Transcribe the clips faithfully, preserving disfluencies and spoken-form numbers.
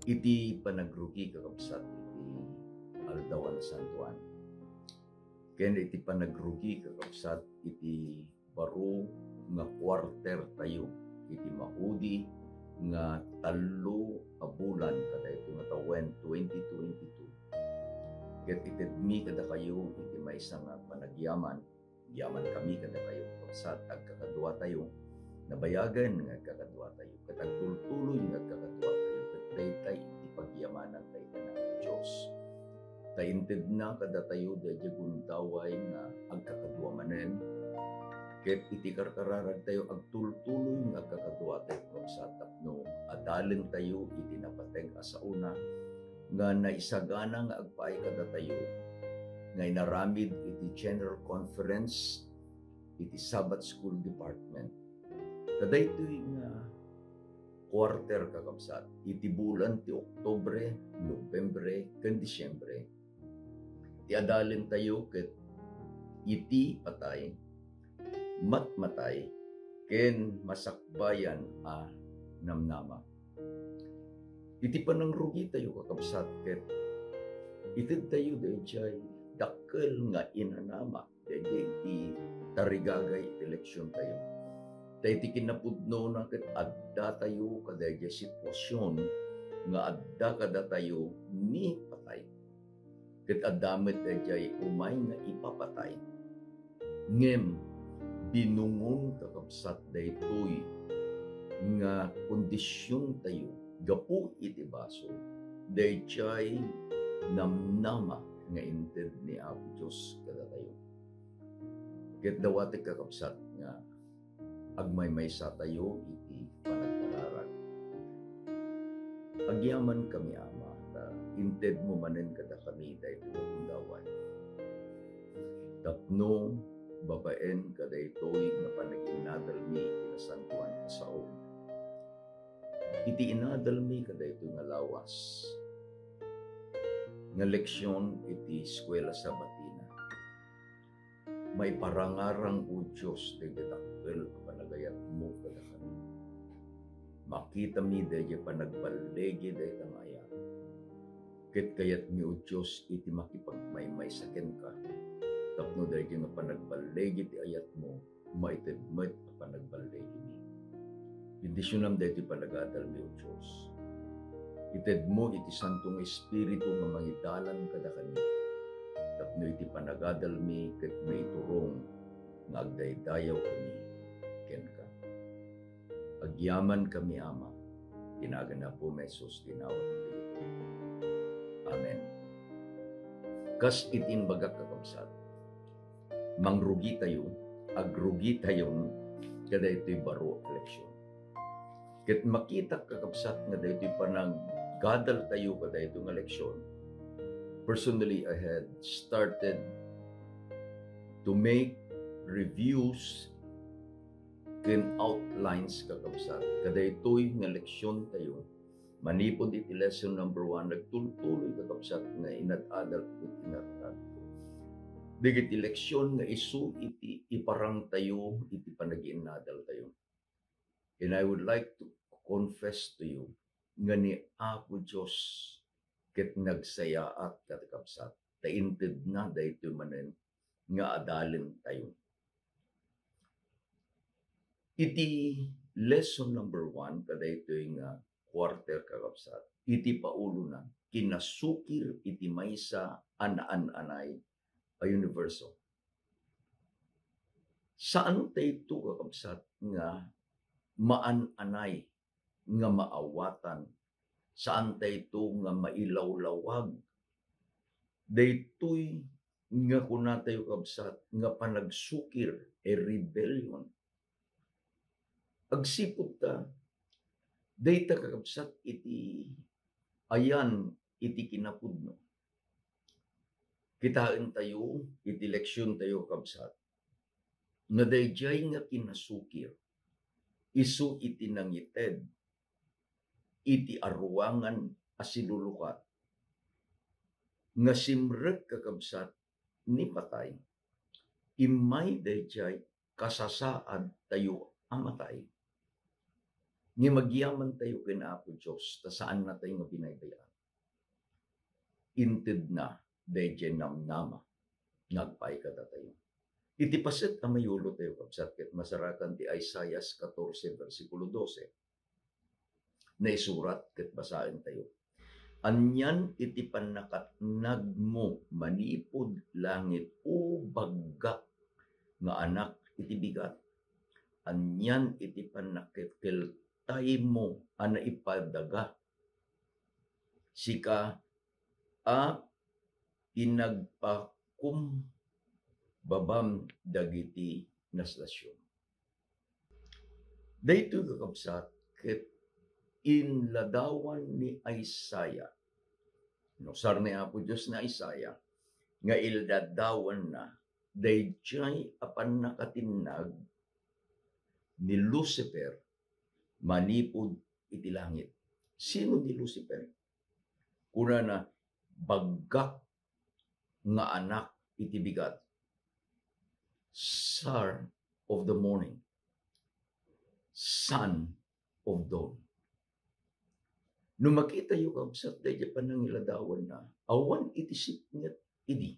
Iti panagrugi, kakabsat, iti Aldaw a Nasantoan, ken iti panagrugi, kakabsat, iti baro nga quarter tayo iti maudi nga tallo a bulan kadaytoy nga tawen, twenty twenty-two, ket itedmi kadakayo iti maysa nga panagyaman. Yaman kami kadakayo, kakabsat, agkakaduatayo. Nabayagen nga agkakaduatayo, ket agtultuloy nga agkakaduatayo, ket dayta iti pagyamanan dayta nga Dios. Ta intedna kadatayo daydiay gundaway nga agkakadua manen, ket iti karkararagtayo agtultuloy nga agkakaduatayo, kakabsat, tapno adalentayo iti napateg a saona nga naisagana nga agpaay kadatayo nga inaramid iti General Conference iti Sabbath School Department. Kadaytoy nga quarter, kakabsat, iti bulan ti Oktubre, Nobiembre, ken Disiembre, ti adalentayo ket iti patay, matmatay, ken masakbayan a namnama. Iti panangrugitayo, kakabsat, ket itedtayo daydiay dakkel nga inanama daydiay iti tarigagay iti eleksiontayo. Ta iti kinapudnona ket addatayo kadaydiay situasion nga adda kadatayo ni patay. Ket adda met daydiay umay nga ipapatay. Ngem binungon, kakabsat, daytoy nga kondisiontayo gapu iti basol, daydiay namnama nga inted ni Apo Dios kadatayo. Ket dawatek, kakabsat, nga agmaymaysatayo iti panagkararag. Agyamankami, Ama, ta intedmo manen kadakami daytoy nga gundaway. Tapno babaen kadaytoy nga panag-inadalmi iti nasantoan a saom, iti inadalmi kadaytoy nga lawas nga leksion iti Eskuela Sabatina. Maiparangarang, O Dios, daydiay dakkel a panagayatmo kadakami. Makitami daydiay panagballigi dayta nga ayat. Ket kayatmi, O Dios, iti makipagmaymaysa kenka, tapno daydiay nga panagballigi ti ayatmo, maited met a panagballigimi. Bendisionam daytoy panagadalmi, O Dios. Itedmo iti Santo nga Espiritu nga mangidalan kadakami, tapno iti panagadalmi ket maiturong nga agdaydayawkami kenka. Agyamankami, Ama, ti nagan ni Apomi a Jesus ti inawat. Amen. Kas iti imbagak, kakabsat, mangrugitayo, agrugitayon kadaytoy baro a leksion. Ket makitak, kakabsat, nga daytoy panaggadaltayo kadaytoy nga leksion, personally, I had started to make reviews ken outlines, kakabsat, kadaytoy nga leksiontayo. Manipud iti lesson number one, nagtultuloy, kakabsat, nga inad-adal iti inartag dagiti leksion nga isu iti iparangtayo iti panag-iinadaltayo. And I would like to confess to you nga ni Apo Dios ket nagsayaat, kakabsat, ta intedna daytoy manen nga adalentayo. Iti lesson number one, kadaytoy nga quarter, kakabsat, iti paulona, kinasukir iti maysa a naan-anay a universo. Saantayto, kakabsat, nga maan-anay, nga maawatan. Saantayto nga mailawlawag. Daytoy nga kunatayo, kabsat, nga panagsukir, a rebellion. Agsipud ta, dayta, kakabsat, iti ayan iti kinapudno. Kitaentayo iti leksiontayo, kabsat, nga daydiay nga kinasukir, isu iti nangited iti aruangan a silulukat nga simrek, kakabsat, ni patay, immay daydiay kasasaadtayo a matay. Ngem agyamantayo ken Apo Dios, ta saannatayo nga binaybay-an. Intedna daydiay namnama nga agpaay kadatayo. Iti paset a mayulotayo, kabsat, ket masarakan ti Isaias catorce, bersikulo doce. Naisurat ket basaentayo. Anian iti pannakatnagmo manipud langit, O baggak nga anak iti bigat? Anian iti pannakikiltaymo a naipadaga, sika a pinagpakumbabam dagiti nasion? Daytoy, kakabsat, ket inladawan ni Isaiah. Inusar ni Apo Dios ni Isaiah nga inladawanna daydiay a pannakatinnag ni Lucifer manipud iti langit. Sino ni Lucifer? Kunana, baggak nga anak iti bigat. Star of the morning. Son of dawn. No makitayo, kabsat, daydiay panangiladawanna, awan iti sipnget idi,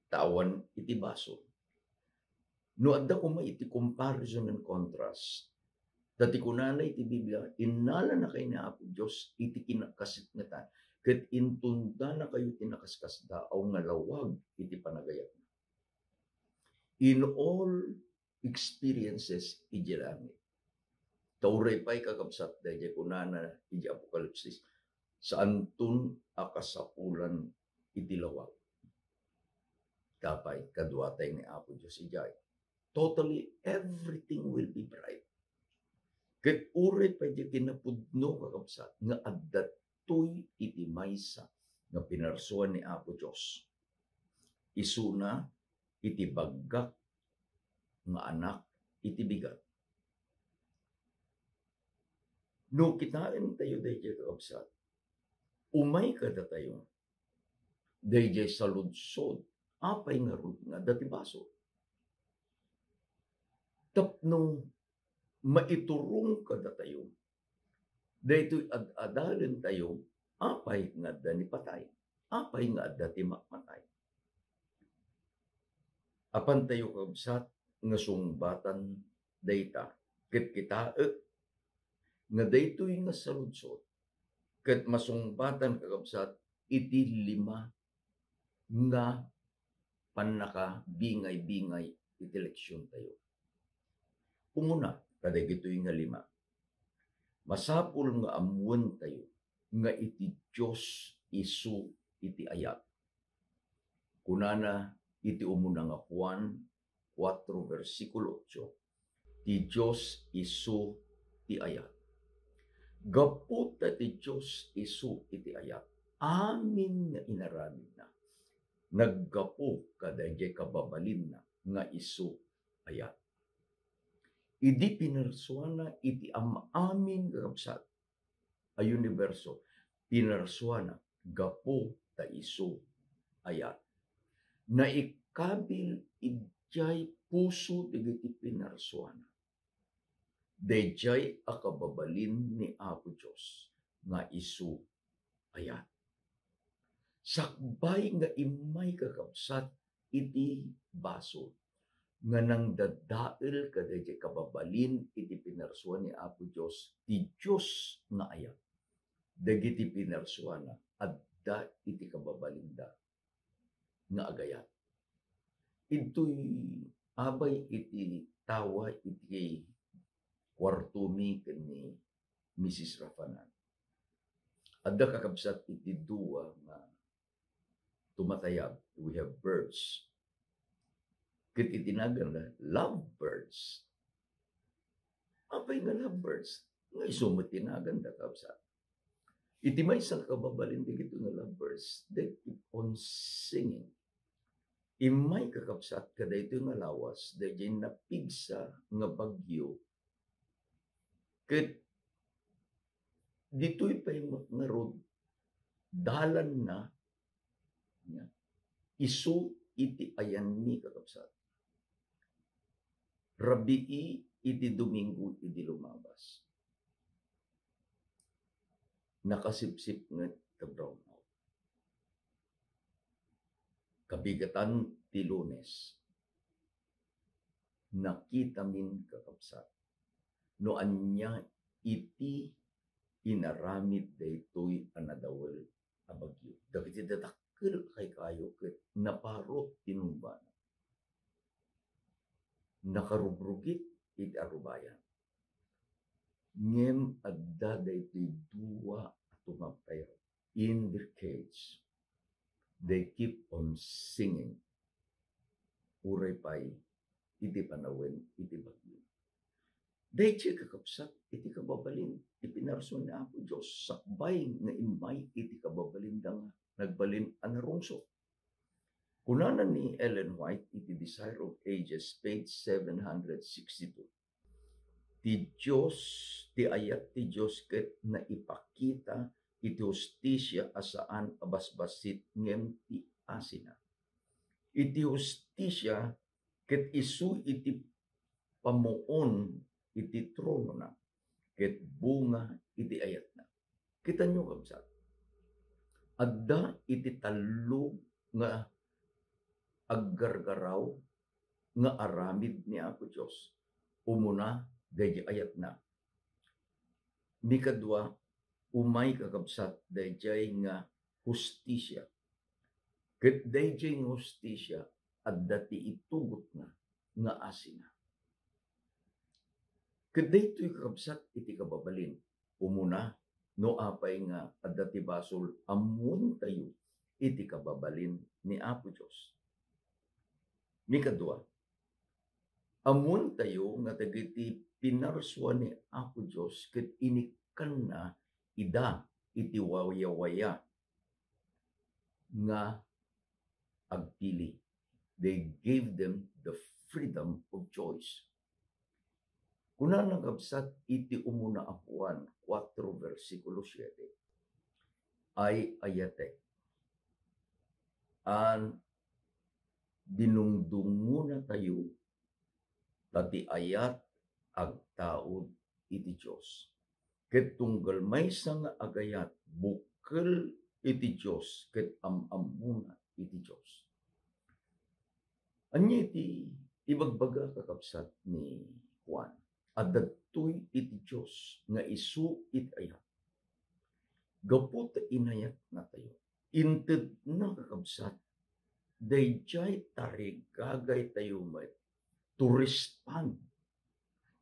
ta awan iti basol. No adda koma iti comparison and contrast, ta ti kunana iti Biblia, "Innalanakayo ni Apo Dios iti kinakasipngetan, ket intundanakayo ti nakaskasdaaw nga lawag iti panagayatna." In all experiences idiay langit. Ta uray pay, kakabsat, daydiay kunana idiay Apokalipsis, saanton a kasapulan iti lawag. Apay, kaduatay ni Apo Dios idiay. Totally everything will be bright. Ket uray pay diay kinapudno, kakabsat, nga adda toy iti maysa nga pinarsuan ni Apo Dios. Isuna iti baggak nga anak iti bigat. No kitaentayo daydiay, kakabsat, umay kadatayo daydiay saludsod, apay ngarud nga adda ti basol? Tapno maiturong kadatayo daytoy ad-adalentayo, apay nga adda ni patay? Apay nga adda ti matmatay? Apantayo, kabsat, nga sungbatan dayta, ket kitaek nga daytoy nga saludsod ket masungbatan, kakabsat, iti lima nga pannakabingay-bingay iti leksiontayo. Umuna, kadagitoy nga lima, masapul nga ammoentayo nga iti Dios isu iti ayat. Kunana iti umuna nga Juan kuatro, bersikulo otso, "Ti Dios isu ti ayat." Gapu ta ti Dios isu iti ayat, amin nga inaramidna naggapu kadaydiay kababalinna nga isu ayat. Idi pinarsuana iti am-amin nga kabsat a uniberso, pinarsuana gapu ta isu ayat. Naikkabil idiay puso dagiti pinarsuana daydiay a kababalin ni Apo Dios nga isu ayat. Sakbay nga immay, kakabsat, iti basol nga nangdadael kadaydiay kababalin iti pinarsuan ni Apo Dios, ti Dios nga ayat. Dagiti pinarsuana adda iti kababalinda nga agayat. Idtoy abay iti tawa iti kuartomi ken ni Misis Rafanan. Adda, kakabsat, iti dua nga tumatayab, we have birds. Ket iti naganna, love birds. Apay nga love birds? Nga isu met ti naganda, kabsat. Iti maysa nga kababalin dagitoy nga love birds, they keep on singing. Immay, kakabsat, kadaytoy nga lawas, daydiay napigsa nga bagyo, ket ditoy pay met ngarud dalanna, nia, isu iti ayanmi, kakabsat. Rabii iti Domingo idi lumabas. Nakasipsipnget ti brownout. Kabigatan ti Lunes, nakitamin, kakabsat, no ania iti inaramid daytoy a nadawel a bagyo. Dagiti dadakkel a kayo ket naparot ti numbana. Nakarugrugit iti arubayan. Ngem adda daytoy dua a tumagpayo. In their cage, they keep on singing. Uray pay iti panawen iti bagyo. Daytoy, kakabsat, iti kababalin ti pinarsua ni Apo Dios sakbay nga immay iti kababalinda nga nagbalin a narungsot. Kunana ni Ellen White iti Desire of Ages, page seven hundred sixty-two, "Ti Dios, ti ayat ti Dios ket naipakita iti hustisia a saan a basbassit ngem ti asina. Iti hustisia ket isu iti pammuon iti tronona, ket bunga iti ayatna." Kitanyo, kabsat, adda iti tallo nga aggargaraw nga aramid ni Apo Dios. Umuna, daydi ayatna. Mikadua, umay, kakabsat, daydiay nga hustisia. Ket daydiay nga hustisia, adda ti itugotna nga asina. Ket daytoy, kakabsat, iti kababalin. Umuna, no apay nga adda ti basol, ammoentayo iti kababalin ni Apo Dios. Mikadua, ammoentayo nga dagiti pinarsua ni Apo Dios ket inikkanna ida iti wayawaya nga agpili. They gave them the freedom of choice. Kunana, kabsat, iti umuna a Juan kuatro, bersikulo siete, "Ay-ayatek, a dinungdungonatayo, ta ti ayat agtaud iti Dios. Ket tunggal maysa nga agayat, bukel iti Dios ket am-ammona iti Dios." Ania iti ibagbaga, kakabsat, ni Juan? Adda daytoy iti Dios nga isu iti ayat. Gapu ta inayatnatayo, intedna, kakabsat, daydiay tarigagaytayo met to respond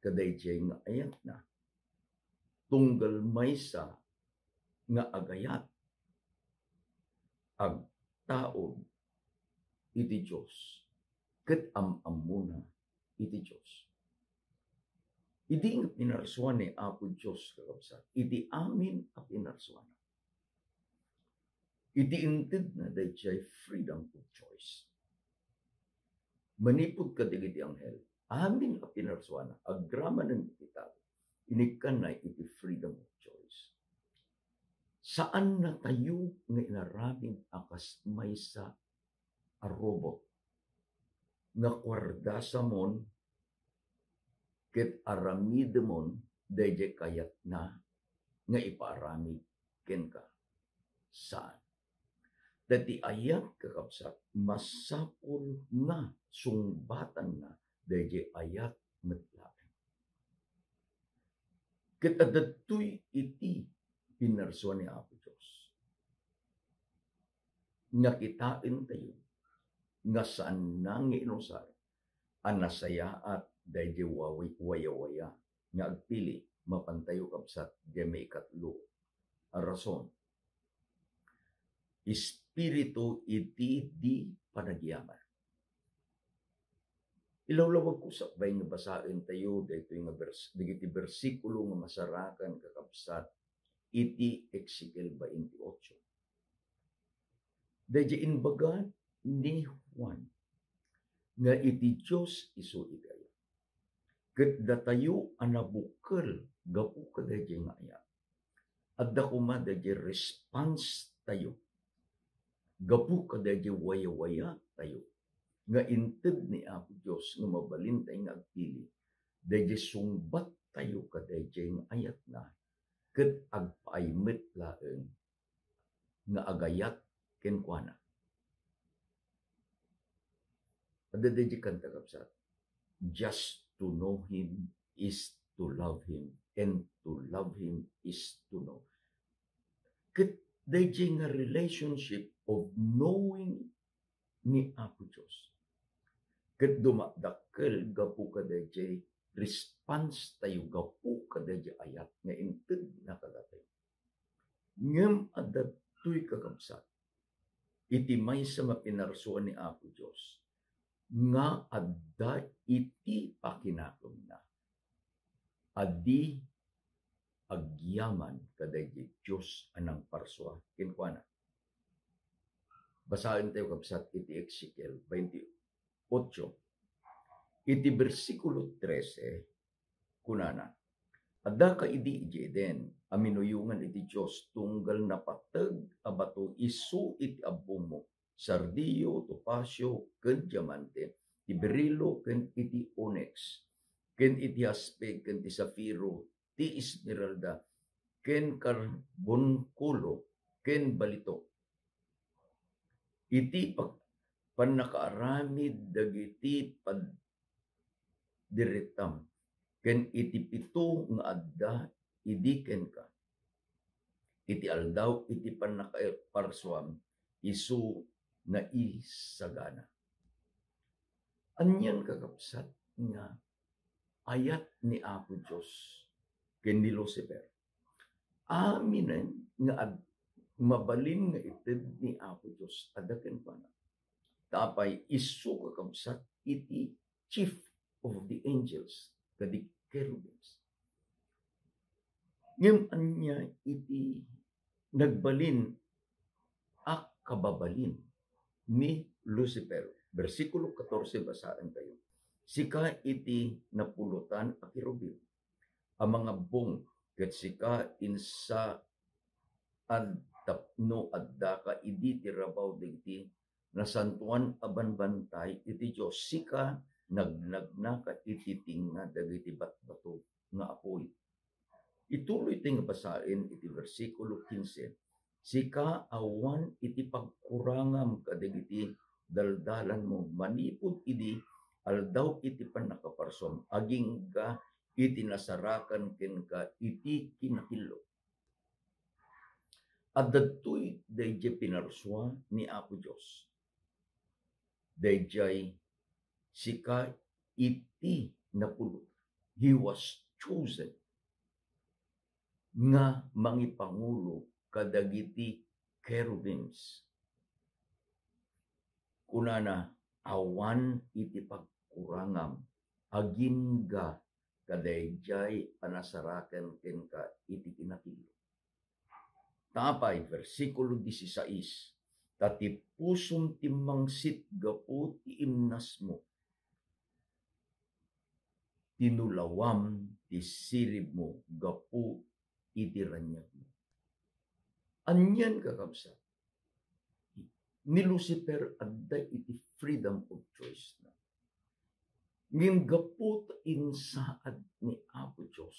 kadaydiay nga ayatna. Tunggal maysa nga agayat, agtaud iti Dios, ket am-ammona iti Dios. Idi nga pinarsua ni Apo Dios, kakabsat, iti amin a pinarsuana, iti intedna daydiay freedom of choice. Manipud kadagiti anghel, amin a pinarsuana, agramanen iti tao, inikkanna iti freedom of choice. Saannatayo nga inaramid a kas maysa a robot nga kuardasamon ket aramidemon daydiay kayatna nga ipaaramid kenka. Saan. Ta ti ayat, kakabsat, masapul nga sungbatanna daydiay ayat met laeng. Ket adda daytoy iti pinarsua ni Apo Dios nga kitaentayo nga saanna nga inusar a nasayaat daydiay wawi-, wayawaya nga agpili. Mapantayo, kabsat, diay maikatlo a rason. Espiritu iti di panagyaman. Ilawlawagko sakbay nga basaentayo daytoy nga bers-, dagiti bersikulo nga masarakan, kakabsat, iti Ezekiel twenty-eight. Daydiay imbaga ni Juan nga iti Dios isu iti ayat. Ket datayo a nabukel gapu kadaydiay nga ayat, adda koma daydiay response tayo gapu kadaydiay wayawaya tayo nga inted ni Apo Dios nga mabalin tayo nga agpili. Daydiay sungbat tayo kadaydiay nga ayatna, ket agpaay met la agayat kenkuana. Adda daydi kanta, kabsat, "Just to know him is to love him, and to love him is to know." Ket daydi nga relationship of knowing ni Apo Dios. Ket dumadakkel gapu kadaydi response tayo, gapu kadaydi ayat nga intedna kadatayo. Ngem adda daytoy, kakabsat, iti maysa nga pinarsuan ni Apo Dios nga adda iti pakinakemna a di agyaman kadaydi Dios a nangparsua kenkuana. Basaentayo, kabsat, iti Ezekiel twenty-eight. Iti bersikulo trese, kunana, "Addaka idi idiay Eden a minuyongan iti Dios tunggal napateg a bato isu iti abbongmo, sardio, topasio, ken diamante, ti berilo, ken iti onyx, ken iti haspe, ken ti safiro, ti esmeralda, ken karbonkulo, ken balitok." Iti pag-, pannakaaramid dagiti pad-, dirittam, ken iti pito nga adda idi kenka, iti aldaw iti pannakaparsuam, isu naisagana. Anian, kakabsat, nga ayat ni Apo Dios ken ni Lucifer? Aminen nga ad-, mabalin nga ited ni Apo Dios adda kenkuana. Ta apay, isu, kakabsat, iti chief of the angels, kadi cherubims. Ngem ania iti nagbalin a kababalin ni Lucifer? Bersikulo katorse, basaentayo, "Sika iti napulotan a kerubim a mangabbong, ket sika insaad tapno addaka idi ti rabaw dagiti nasantoan a banbantay iti Dios. Sika nagnagnaka iti tengnga dagiti batbato nga apuy." Ituloy ti nga basaen iti bersikulo kinse, "Sika awan iti pagkurangam kadagiti daldalanmo manipud idi aldaw iti pannakaparsuam, agingga iti nasarakan kenka iti kinakillo." Adda daytoy daydiay pinarsua ni Apo Dios. Daydiay, "Sika iti napulot." He was chosen nga mangipangulo kadagiti cherubims. Kunana, "Awan iti pagkurangam, agingga kadaydiay a nasaraken kenka iti kinakillo." Ta apay, bersikulo disisais, "Ta ti pusom timmangsit gapu ti imnasmo, tinulawam ti siribmo gapu iti raniagmo." Anian, kakabsat? Ni Lucifer adda iti freedom of choice na. Ngem gapu ta insaad ni Apo Dios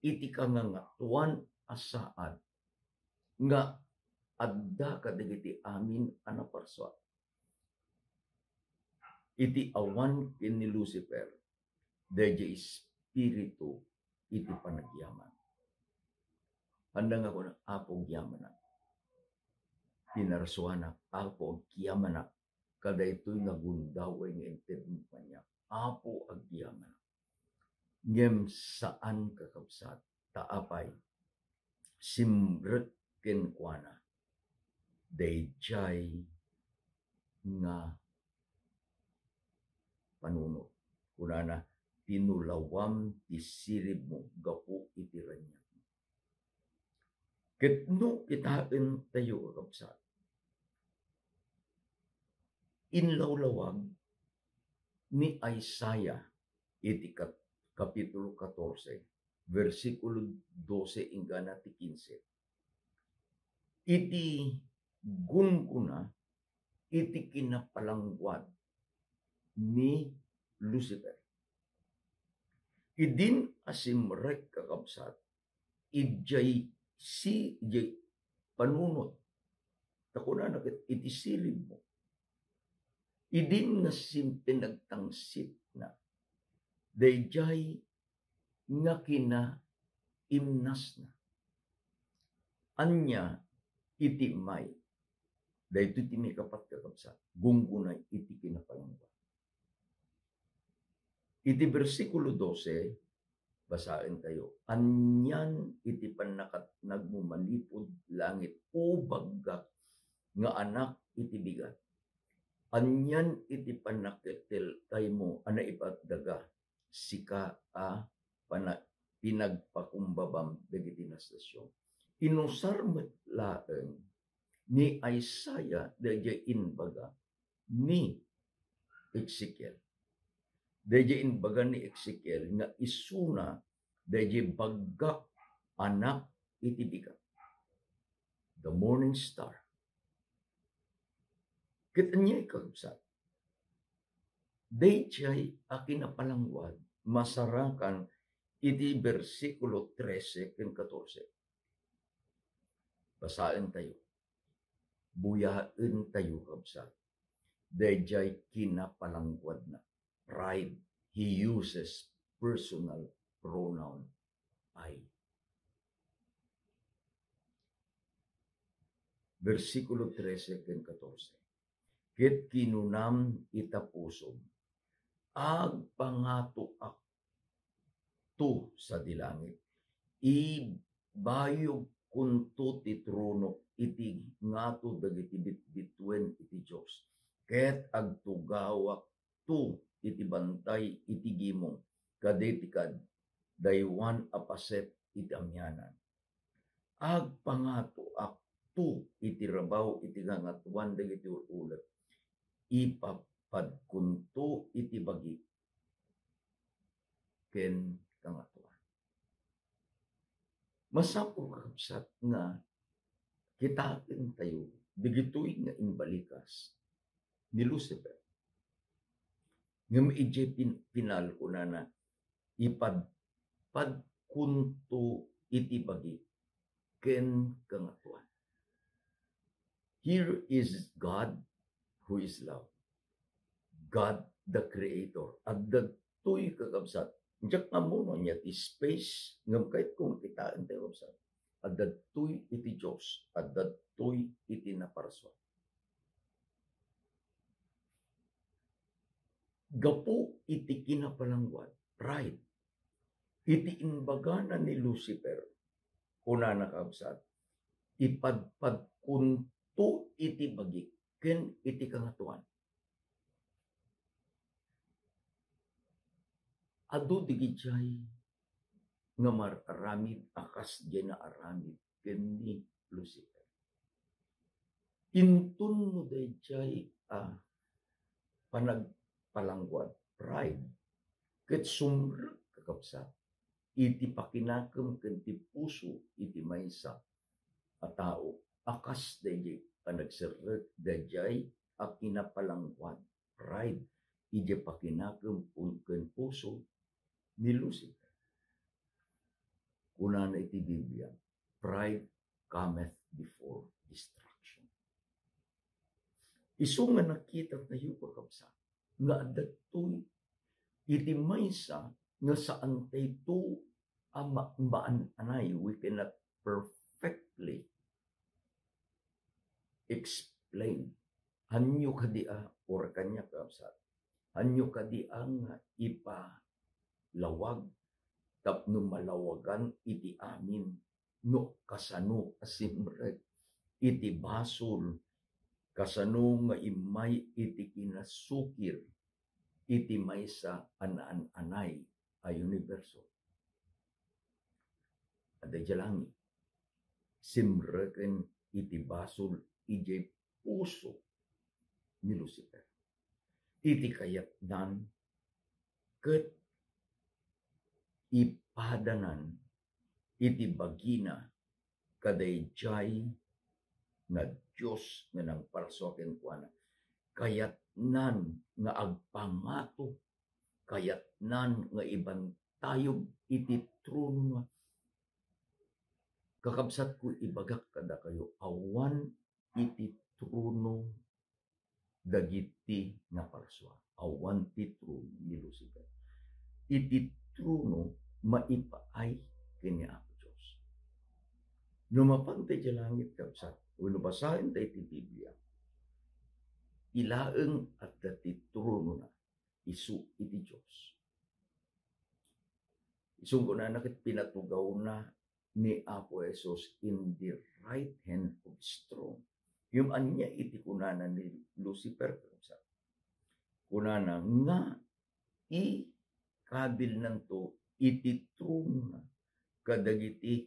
iti kangangatoan a saad nga adda kadagiti amin a naparsua, iti awan ken ni Lucifer, daydiay espiritu iti panagyaman. Anda nga kuna, "Apo, agyamanak. Pinarsuanak, Apo, agyamanak. Kadaytoy nga gundaway nga intedmo kaniak, Apo, agyamanak." Ngem saan, kakabsat, ta apay, simrek kenkuana daydiay nga panunot. Kunana, "Tinulawam ti siribmo gapu iti raniagmo." Ket no kitaentayo, kakabsat, inlawlawag ni Isaiah iti kat-, Kapitulo katorse, bersikulo dose inggana ti kinse, iti gunggona iti kinapalangguad ni Lucifer. Idin a simrek, kakabsat, idiay si-, idiay panunot Ta kunana ket iti silibmo, idin nga simpin nagtangsitna, daydiay nga kinaimnasna. Ania iti may? Daytoy ti maikapat, kakabsat, gunggona iti kinapalangwan. Iti bersikulo dose, basaentayo, "Anian iti pannakatnagmo manipud langit, O baggak nga anak iti bigat? Anian iti pannakitelkaymo a naipaddaga, sika a pana-, pinagpakumbabam dagiti nastasyon?" Inusar met laeng ni Isaiah daydiay imbaga ni Ezekiel. Daydiay imbaga ni Ezekiel nga isuna daydiay baggak anak iti bigat. The morning star. Ket ania, kakabsat? Daydiay a kinapalangwan, masarakan iti bersikulo trese ken katorse. Basaentayo. Buyaentayo, kabsat. Daydiay kinapalangguadna. Pride. He uses personal pronoun I. Bersikulo trese ken katorse. Ket kinunam ita pusom, "Agpangatoak to sadi langit. Ibayogkonto ti tronok iti ngato dagiti bitbituen iti Dios, ket agtugawak to iti bantay iti gimong, kadagiti kad-, daywan a paset iti amianan. Agpangatoak to iti rabaw iti kangatoan dagiti ul-ulep. Ipapadkonto iti bagi ken kangatoan." Masapul, kakabsat, nga kitaentayo dagitoy nga imbalikas ni Lucifer. Ngem idiay pin-, pinal, kunana, "Ipadpadkonto iti bagi ken kangatoan." Here is God who is love. God the Creator. Adda daytoy, kakabsat. Diak ammo no ania ti space, ngem kayatko nga kitaentayo, kabsat. Adda daytoy iti Dios, adda daytoy iti naparsua. Gapu iti kinapalangguad, pride, iti imbagana ni Lucifer, kunana, kabsat, "Ipadpadkonto iti bagi ken iti kangatoan." Adu dagiti nga mar-aramid a kas diay naaramid ken ni Lucifer. Inton no daydiay a panagpalangguad, pride, ket sumrek, kakabsat, iti pakinakem ken ti puso iti maysa a tao a kas daydiay a nagserrek daydiay a kinapalangguad, pride, idiay pakinakem ken puso ni Lucifer. Kunana iti Biblia, "Pride cometh before destruction." Isu nga nakitatayo, kakabsat, nga adda daytoy iti maysa nga saantayto a ma-, maan-anay, we cannot perfectly explain. Hanyo kadi a, or kaniak, kabsat, hanyo kadi a nga ipalawag tapno malawagan iti amin no kasano a simrek iti basol, kasano nga immay iti kinasukir iti maysa a naan-anay a uniberso. Adda idiay langit, simreken iti basol idiay puso ni Lucifer. Iti kayatnan ket ipadanan iti bagina kadaydiay nga Dios nga nangparsua kenkuana. Kayatnan nga agpangato, kayatnan nga ibantayog iti tronona. Kakabsatko, ibagak kadakayo, awan iti trono dagiti naparsua. Awan ti trono ni Lucifer. Iti trono maipaay ken ni Apo Dios. No mapan ta idiay langit, kabsat, wenno basaen ta iti Biblia, ilaeng adda ti tronona isu iti Dios. Isu kunana ket pinatugawna ni Apo Jesus in the right hand of his throne. Ngem ania iti kunana ni Lucifer, kabsat? Kunana nga ikabilnanto iti tronona kadagiti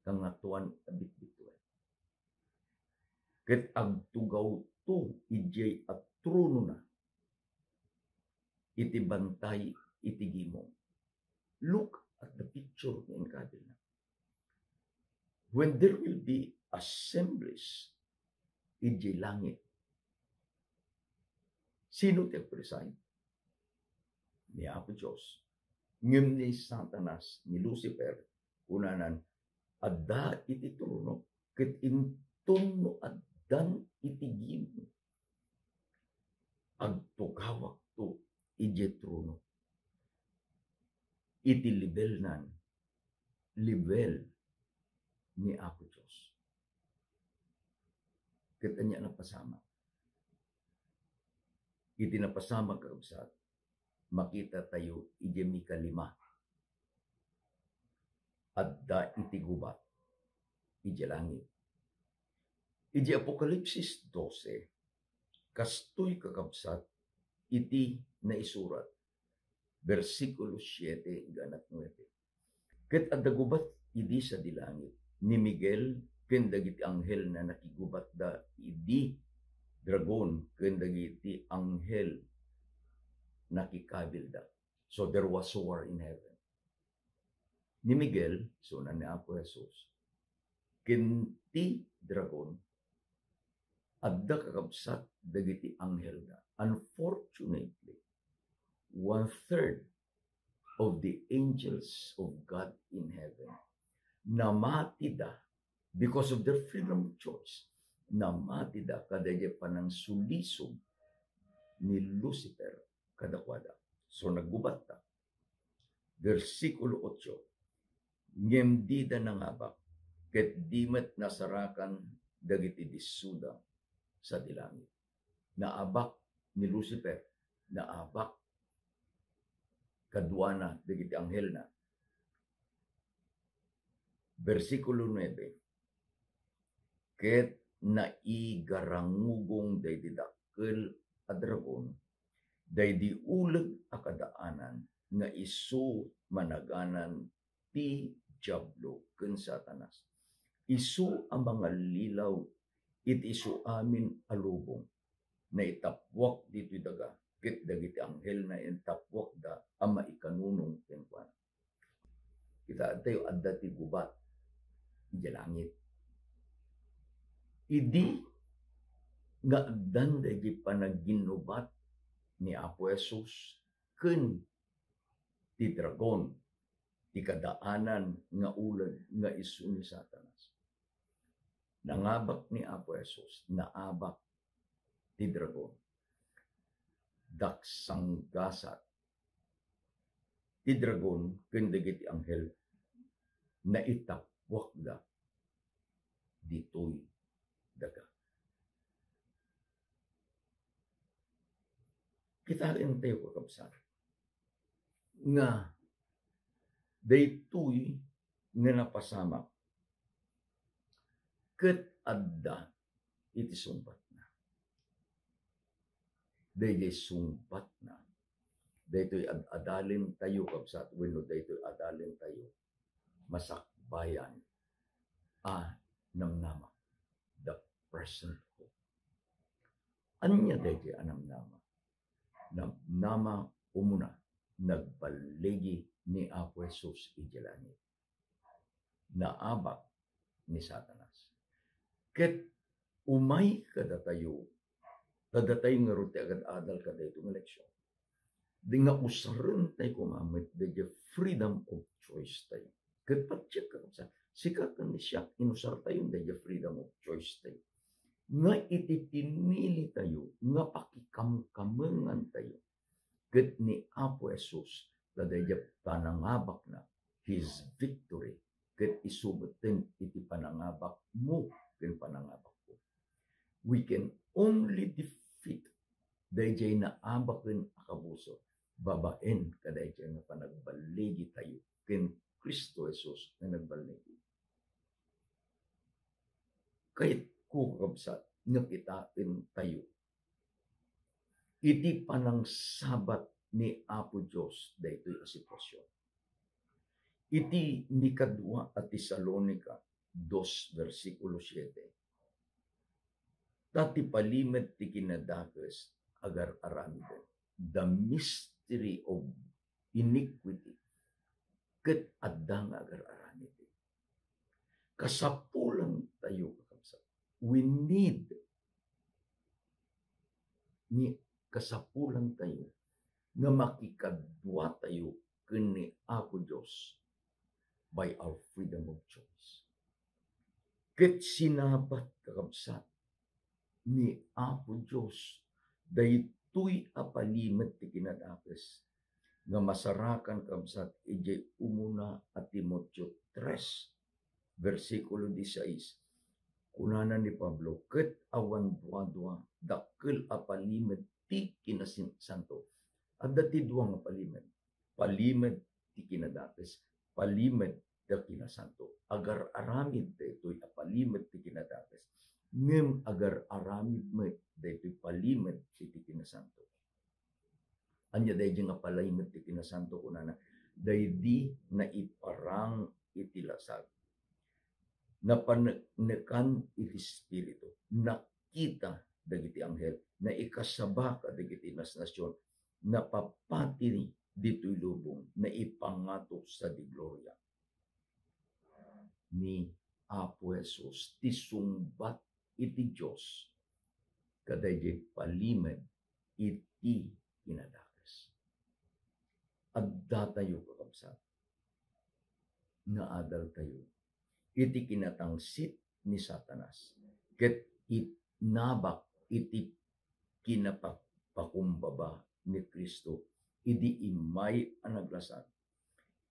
kangatoan a bitbituen. Ket agtugawto idiay a tronona iti bantay iti gimong. Look at the picture nga inkabilna. When there will be assemblies idiay langit, sino ti agpreside? Ni Apo Dios. Ngem ni Satanas, ni Lucifer, kunanan, adda iti trono, ket inton no addan iti gimong, agtugawakto idiay trono. Iti levelnan, level ni Apo Dios. Ket ania napasamak? Iti napasamak, kakabsat, makita tayo iti Mika lima. Adda iti gubat iti langit. Iti Apokalipsis dose, kastoy, kakabsat, iti naisurat, bersikulo siete hanggan nuebe. Ket adda gubat idi sadi langit, ni Miguel ken dagiti anghelna nakigubatda idi dragon ken dagiti anghel nakikabilda. So there was war in heaven. Ni Miguel, isuna ni Apo Jesus, ken ti dragon, adda, kakabsat, dagiti anghelda. Unfortunately, one-third of the angels of God in heaven, namatida because of their freedom of choice. Namatida kadaydi panangsulisog ni Lucifer kadakuada. So, naggubatta. Bersikulo otso, ngem dida nangabak, ket di met nasarakan dagiti dissuda sadi langit. Naabak ni Lucifer, naabak kaduana dagiti anghelna. Bersikulo nuebe, ket naigarangugong daydi dakkel a dragon, daydi uleg a kadaanan nga isu managanan ti Diablo ken Satanas. Isu a mangallilaw iti isu amin a lubong. Naitappuak ditoy daga, ket dagiti anghelna intappuakda a maikanunong kenkuana. Kitaentayo, adda ti gubat idiay langit. Idi nga addan daydi panaginnubat ni Apo Jesus ken ti dragon, ti kadaanan nga uleg nga isu ni Satanas. Nangabak ni Apo Jesus, naabak ti dragon. Daksanggasat ti dragon ken dagiti anghel, naitappuakda ditoy daga. Kitaentayo, kakabsat, nga daytoy nga napasamak ket adda iti sungbatna. Daydiay sungbatna, daytoy ad-adalentayo, kabsat, wenno daytoy adalentayo, masakbayan a namnama, the present hope. Ania daytoy a namnama? Namnama, umuna, nagballigi ni Apo Jesus idiay langit. Naabak ni Satanas. Ket umay kadatayo, kadatayo ngarud ti agad-adal kadaytoy nga leksyon. Di nga usarentayo koma met daydiay freedom of choice tayo. Ket patiek, kakabsat, sika ken ni siak, inusartayo daydiay freedom of choice tayo. Nga iti pinili tayo nga pakikamkamengentayo ket ni Apo Jesus, ta daydiay panangabakna, His victory, ket isu metten iti panangabakmo ken panangabakko. We can only defeat daydiay naabaken a kabusor babaen kadaydiay nga panagballigi tayo ken Cristo Jesus nga nagballigi. Kayatko, kakabsat, nga kitaen tayo iti panangsabat ni Apo Dios daytoy a sitwasion. Iti nikadua a Tesalonica dos, bersikulo siete, ta ti palimed ti kinadakes agar-aramiden, the mystery of iniquity, ket adda nga agar-aramid. Kasapulan tayo, kakabsat. We need ni kasapulan tayo nga makikadua tayo ken ni Apo Dios by our freedom of choice. Ket sinabat, kakabsat, ni Apo Dios daytoy a palimed ti kinadakes nga masarakan, kabsat, idiay umuna a Timoteo tres, bersikulo diseis. Kunana ni Pablo, ket awan duadua, dakkel a palimed ti kinasanto. Adda ti dua nga palimed. Palimed ti kinadakes, palimed da kinasanto. Agar-aramid daytoy a palimed ti kinadakes, ngem agar-aramid met daytoy palimed iti kinasanto. Ania daydi nga palimed ti kinasanto? Kunana, daydi naiparang iti lasag, napaneknekan iti Espiritu, nakita dagiti anghel, naikasaba kadagiti nasnasion, napapati ditoy lubong, naipangato sadi gloria. Ni Apo Jesus ti sungbat iti Dios kadaydi palimed iti kinadakes. Addatayo, kakabsat, nga adaltayo iti kinatangsit ni Satanas, ket itnabak iti kinapakumbaba ni Cristo idi immay a naglasag,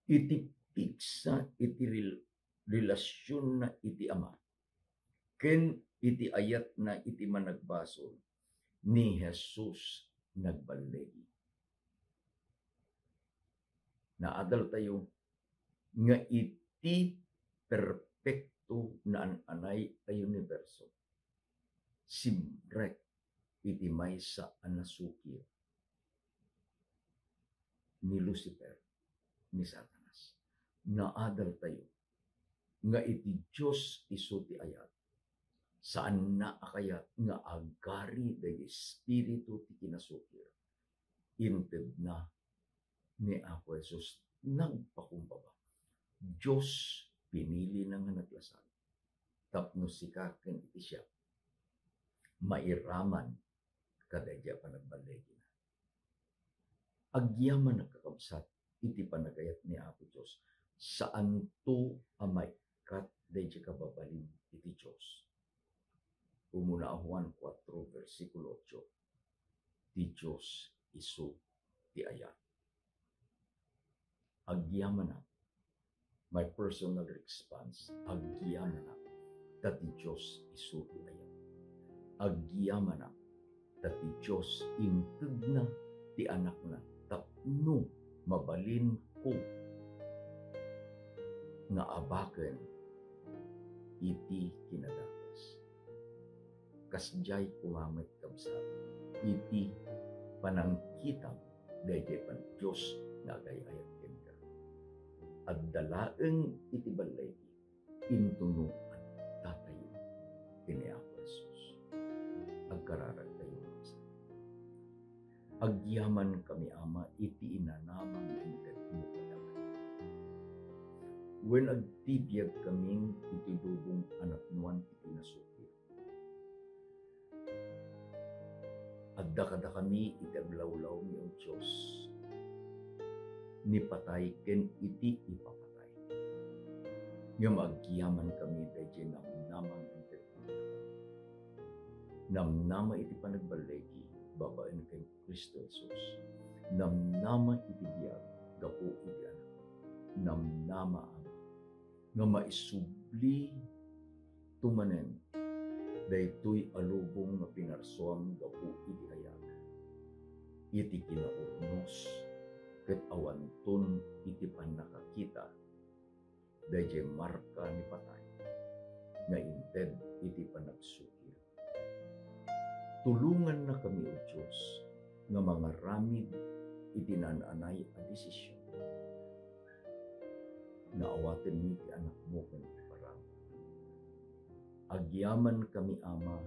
iti pigsa iti rel-, relasionna iti Ama, ken iti ayatna iti managbasol ni Jesus nagballigi. Naadaltayo nga iti perpekto naan-anay a uniberso, simrek iti maysa a nasukir ni Lucifer, ni Satanas. Naadaltayo nga iti Dios isu ti ayat. Saanna a kayat nga agari dagiti espiritu ti kinasukir. Intedna ni Apo Jesus nagpakumbaba. Dios pinilina nga naglasag tapno sika ken iti siak mairaman kadaydi a panagballigina. Agyamanak, kakabsat, iti panagayat ni Apo Dios. Saanto a maikkat daydi kababalin iti Dios. Umuna a Juan kuatro, bersikulo otso, ti Dios isu ti ayat. Agyamanak, my personal response, agyamanak, ta ti Dios isu ti ayat. Agyamanak, ta ti Dios intedna ti Anakna tapno mabalinko nga abaken iti kinadakes. Kasdiay koma met, kabsat, iti panangkitam daydi pan Dios nga agay-ayat kenka. Adda laeng iti balligi, intono addatayo ken ni Apo Jesus. Agkararagtayo, kabsat. Agyamankami, Ama, iti inanamam nga intedmo kadakami. Wen agbibiagkami iti lubong a napnoan ti kinasukir. Adda kadakami iti aglawlawmi, O Dios, ni patay ken iti ipapatay. Ngem agyamankami daydiay namnama nga inted. Namnama iti panagballigi babaen ken Cristo Jesus. Namnama iti biag gapu iti Anak. Namnama, Ama, nga maisubli to manen daytoy a lubong nga pinarsuam gapu iti ayat, iti kinaurnos ket awanton iti pannakakita daydiay marka ni patay nga inted iti panagsuir. Tulongannakami, O Dios, nga mangaramid iti naan-anay a desisyon nga awatenmi ti Anakmo ken ti parang. Agyamankami, Ama,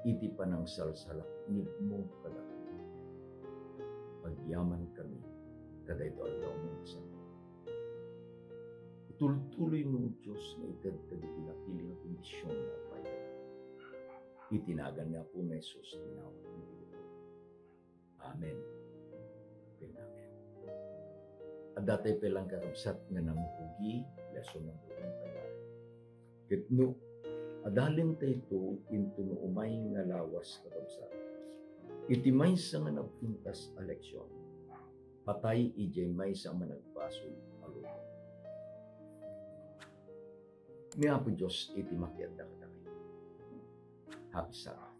iti panangsalsalaknibmo kadakami. Agyamankami kadaytoy aldaw nga santo. Itultuloymo, O Dios, nga ited dagiti napili nga bendision nga apay kadakami. Iti nagan ni Apo nga Jesus, tinawag. Amen. Amen. Adda tay pay lang, kakabsat, nga nangrugi, lesson number one tayo. Ket no, adalentayto into no umay nga lawas, kakabsat, iti maysa nga nagpintas a leksion, patay idiay maysa a managbasol a lubong. Ni Apo Dios iti makiadda kadakayo. Happy Sabbath.